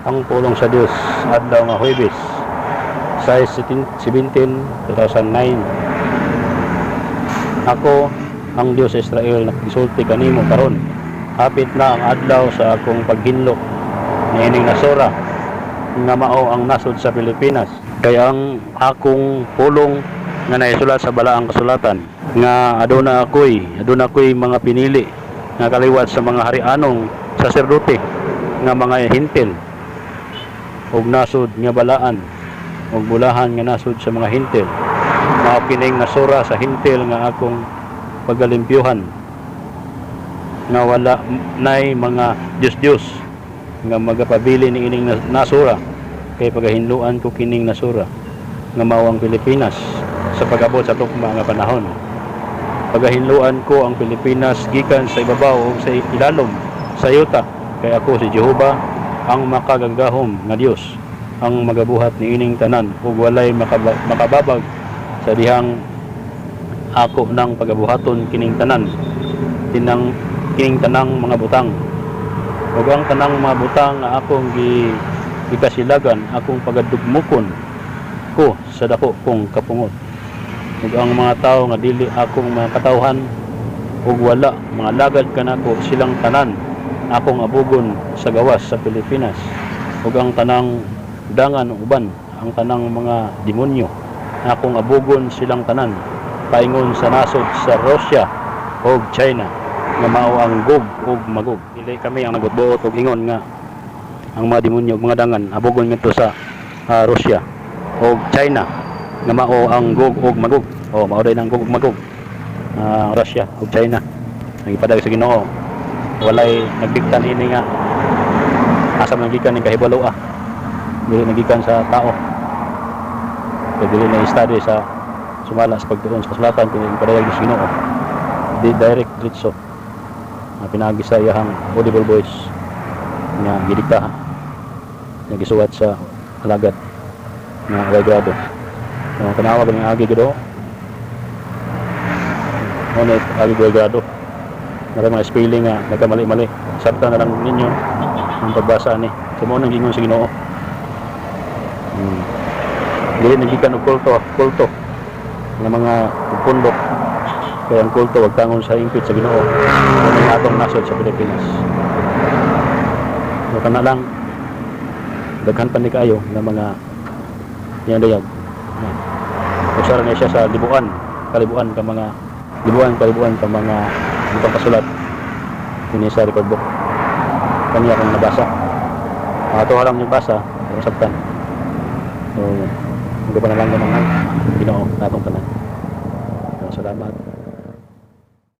Ang pulong sa Dios, adlaw nga Huwebes, 6/17, 2009. Ako, ang Dios sa Israel, nagsulti kanimo karon. Hapit na ang adlaw sa akong paghinlo niining nasora nga mao ang nasod sa Pilipinas. Kay ang akong pulong nga naisulat sa balaang kasulatan nga aduna ako'y mga pinili nga kaliwat sa mga harianong saserdote nga mga Hentil ug nasod nga balaan ug bulahan nga nasod sa mga Hentil. Mao kining nasura sa Hentil nga akong pagalimpyuhan nga wala nay mga Diyos-Diyos nga magapabili ni ining nasura, kay pagahinluan ko kining nasura nga mao ang Pilipinas sa pag-abot sa tukma nga panahon. Pagahinluan ko ang Pilipinas gikan sa ibabaw ug sa ilalom sa yuta, kay ako si Jehova, ang makagagahom nga Dios, ang magabuhat niining tanan, ug walay makababag sa dihang ako nang pagabuhaton kining tanan, tinang kining tanang mga butang. Ug ang tanang mga butang nga akong gikasilagan, akong pagadugmukon ko sa dako kong kapungot. Ug ang mga tawo nga dili akong mga katawhan ug wala mga lagad kanako, silang tanan akong abugon sa gawas sa Pilipinas. Ug ang tanang dangan ug uban ang tanang mga demonyo, akong abugon silang tanan paingon sa nasod sa Russia ug China nga mao ang Gog ug Magog. Dili kami ang nagbuot og ingon nga ang mga demonyo ug mga dangan abugon ngadto sa Russia ug China nga mao ang Gog ug Magog. O mao day ang Gog ug Magog, Russia ug China. Nagipadag sa Ginoo, walay nagdikta niini nga asa man gikan ning kahibalo, dili nagikan sa tao, kay dili na study sa sumala sa pagtuon sa kasulatan, kundi ipadayag sa Ginoo di direct diretso nga pinaagi sa iyahang audible voice nga gidikta, nga gisuwat sa alagad nga way grado. So, tanawa ba ng agi gid mo na agi way grado na mga spelling nga nagkamali-mali. Sabta na lang ninyo ang pagbasa ni. So mao nang gingon sa Ginoo. Dili nagikan og kulto, kulto nga mga pundok, kaya ang kulto wag tangon sa hingpit sa Ginoo. Mao ning atong nasod sa Pilipinas. So kana lang, daghan pa ni kaayo nga mga yan dayag. Yan. Usa ra ni siya sa libuan, kalibuan ka mga libuan, kalibuan ka mga butang kasulat ini sa record book. Kaniya akong nabasa. Ato lang yung basa, pero sabtan. So, hindi pa na lang ng Ginoo natong tanan. So, salamat.